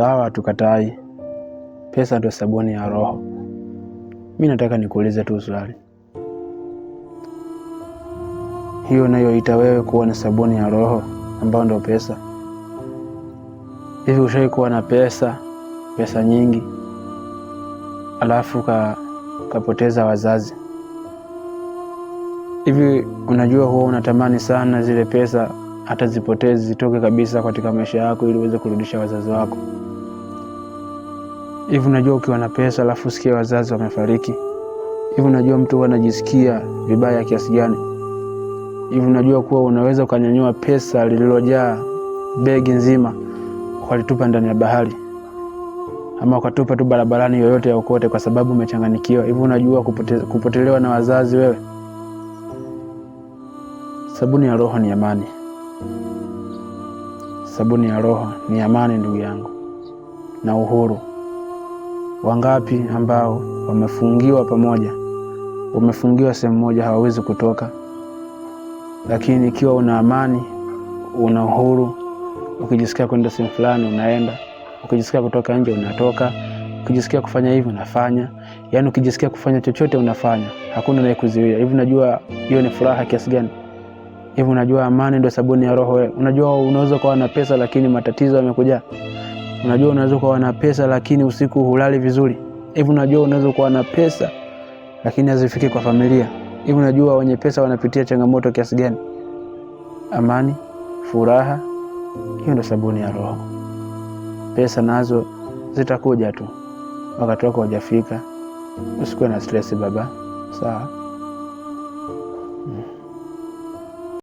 Sawa, tukatai, pesa ndio sabuni ya roho. Mi nataka nikuulize tu swali, hiyo unayoita wewe kuwa ni sabuni ya roho ambayo ndio pesa, hivi ushawahi kuwa na pesa, pesa nyingi, alafu kapoteza wazazi? Hivi unajua huwa unatamani sana zile pesa hata zipotee zitoke kabisa katika maisha yako ili uweze kurudisha wazazi wako. Hivi unajua ukiwa na pesa alafu usikie wazazi wamefariki, hivi unajua mtu huwa anajisikia vibaya kiasi gani? Hivi unajua kuwa unaweza ukanyanyua pesa lililojaa begi nzima ukalitupa ndani ya bahari ama ukatupa tu barabarani yoyote ya ukote kwa sababu umechanganyikiwa. Hivi unajua kupotelewa na wazazi wewe? Sabuni ya roho ni amani. Sabuni ya roho ni amani, ndugu yangu, na uhuru. Wangapi ambao wamefungiwa pamoja, wamefungiwa sehemu moja, hawawezi kutoka. Lakini ikiwa una amani, una uhuru, ukijisikia kwenda sehemu fulani unaenda, ukijisikia kutoka nje unatoka, ukijisikia kufanya hivi unafanya, yaani ukijisikia kufanya chochote unafanya, hakuna anayekuzuia. Hivi unajua hiyo ni furaha kiasi gani? Hivi unajua amani ndio sabuni ya roho wewe? Unajua unaweza kuwa na pesa lakini matatizo yamekuja. Unajua unaweza kuwa na pesa lakini usiku hulali vizuri. Hivi unajua unaweza kuwa na pesa lakini hazifiki kwa familia. Hivi unajua wenye pesa wanapitia changamoto kiasi gani? Amani, furaha, hiyo ndio sabuni ya roho. Pesa nazo zitakuja tu, wakati wako hujafika. Usikuwe na stress baba, sawa?